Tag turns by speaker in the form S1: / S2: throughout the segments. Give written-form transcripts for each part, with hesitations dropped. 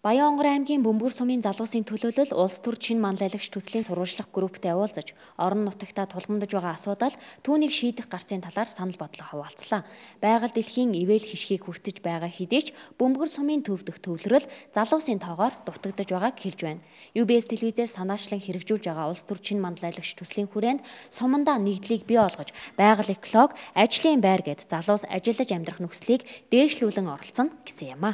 S1: Баян-Онгор аймгийн Бөмбөр сумын залуусын төлөөлөл улс төр чин манлайлагч төслийн сурвалжлах групптэй уулзаж, орон нутагтаа тулгамдж байгаа асуудал, түүнийг шийдэх гарцын талаар санал бодлоо хуваалцлаа. Байгаль дэлхийн ивэл хишгийг хүртэж байгаа хэдий ч Бөмбөр сумын төв дэх төвлөрөл залуусын тоогоор дутагдаж байгааг хэлж байна. UBS телевизээс санаачлан хэрэгжүүлж байгаа улс төр чин манлайлагч төслийн хүрээнд сумандаа нэгдлийг бий болгож, байгаль эколог, ажлын байр гээд залуус ажиллаж амьдрах нөхцөлийг дээшлүүлэн оролцоно гэсэн юм а.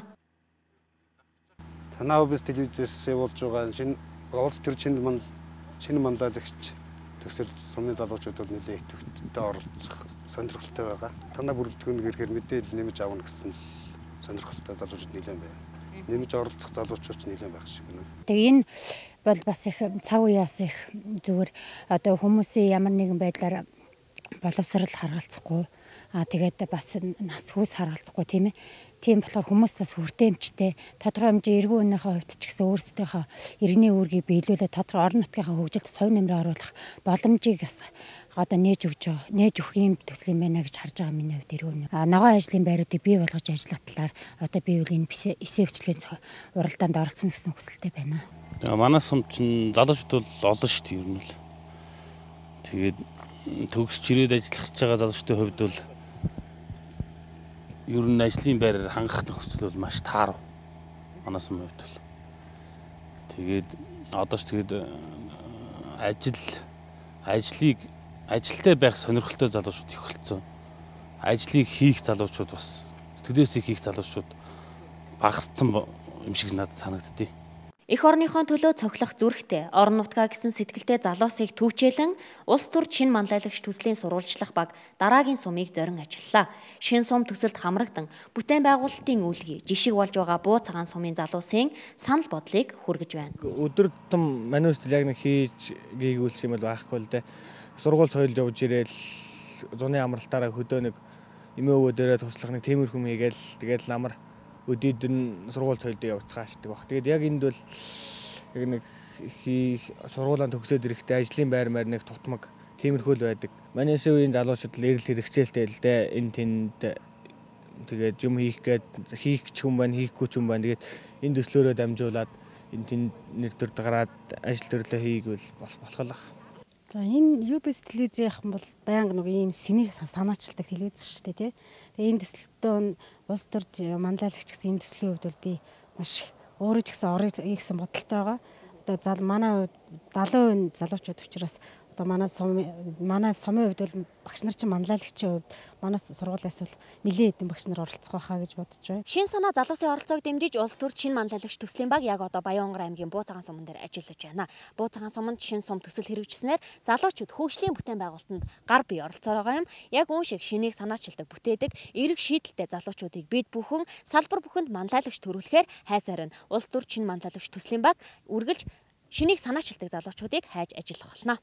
S2: Танаа UBS телевизээс явуулж байгаа шинэ улс төр чин манлайлагч төсөл сумын залуучууд бол нэлээд идэвхтэй оролцох сонирхолтой байгаа. Танаа бүрэлдэхүүн гэхээр мэдээлэл нэмж авна гэсэн сонирхолтой залуучууд нэлээд байна. Нэмж оролцох залуучууд ч нэлээд байх шиг байна.
S3: Тэгээ энэ бол бас их цаг үеэс их зүгээр одоо хүмүүсийн ямар нэгэн байдлаар боловсрол харгалзахгүй, тэгээд бас нас хүүс харгалзахгүй тийм ээ. Тийм болохоор хүмүүс бас хүртээмжтэй тодорхой хэмжээ эргэн үнийхээ хувьд ч гэсэн өөрсдийнхөө иргэний үүргийг биелүүлээд тодорхой орон нутгийнхаа хөгжилд хувь нэмрээ оруулах боломжийг бас одоо нээж өгч байгаа. Нээж өгөх юм төсөл юм байна гэж харж байгаа миний хувьд эргэн үнэ. Ногоон ажлын байруудыг бий болгож ажиллах талаар одоо би бол энэ эсээ бичлэгийн уралдаанд оролцоно гэсэн хүсэлтэй байна.
S4: Манай сум чинь залуучууд бол олон шүү дээ ер нь л. Тэгээд төгсч ирээд ажиллах гэж байгаа залуучдын хувьд бол ер нь ажлын байраар хангах нөхцөл бол маш таарав. Манай сумын хувьд бол. Тэгээд одоо ч тэгээд ажилтай байх сонирхолтой залуучууд их болцсон. Ажлыг хийх залуучууд бас сэтгэлээсээ хийх залуучууд багассан юм шиг надад санагддээ.
S1: Эх орныхоо төлөө цохилох зүрхтэй, орон нутгаа гэсэн сэтгэлтэй залуусыг түүчээлэн улс төр чин манлайлагч төслийн сурвалжлах баг дараагийн сумыг зорин ажиллалаа. Шин сум төсөлд хамрагдан бүтээн байгуулалтын үлгий жишг болж байгаа буу цагаан сумын залуусын санал бодлыг хүргэж байна.
S5: Өдөр тутам мануст яг нэг хийж гийгүүлэх юм бол байхгүй л дээ. Сургууль соёлж явж ирээл зуны амралтаараа хөдөө нэг эмээ өвөө дээрээ туслах нэг тиймэрхүү юм хийгээл тэгэл амар өдөөд нь сургууль соёлд явцгаашдаг баг. Тэгээд яг энд бол яг нэг хийх сургуулаа төгсөөд ирэхдээ ажлын байр маяр нэг тутмаг тиймэрхүү л байдаг. Манай үеийн залуучууд л эрэл хэрэгцээлтэй л дээ. Энэ тэнд тэгээд юм хийх гээд хийх ч хүн байна, хийхгүй ч хүн байна. Тэгээд энэ төслөөрөө дамжуулаад энэ тэнд нэр төр гараад ажил төрлөө хийгвэл болох л ах.
S6: За энэ UBS телевизийнх бол байнга нэг ийм сэний санаачилдаг телевиз шүү дээ тий. Тэгээ энэ төсөлтөө улс төр манлайлагч гэсэн энэ төслийн хувьд бол би маш их өөрөө ч гэсэн орё гэсэн бодолтой байгаа. Одоо манай хувьд 70% залуучууд учраас одоо манай сумын хувьд бол багш нар чинь манлайлагчийн хувьд манай сургуулиас бол нэлээд хэдэн багш нар оролцох байхаа гэж бодож байна.
S1: Шин санаа залуусын оролцоог дэмжиж улс төр чин манлайлагч төслийн баг яг одоо Баян-Онгор аймгийн Буу цагаан суман дээр ажиллаж байна. Буу цагаан суманд шин сум төсөл хэрэгжснээр залуучууд хөгжлийн бүтээн байгуулалтанд гар бие оролцоор байгаа юм. Яг үүн шиг шинийг санаачилдаг, бүтээдэг, эерэг шийдэлтэй залуучуудыг бид бүхэн салбар бүхэнд манлайлагч төрүүлэхээр хайсаар байна. Улс төр чин манлайлагч төслийн баг үргэлж шинийг санаачилдаг залуучуудыг хайж ажиллах болно.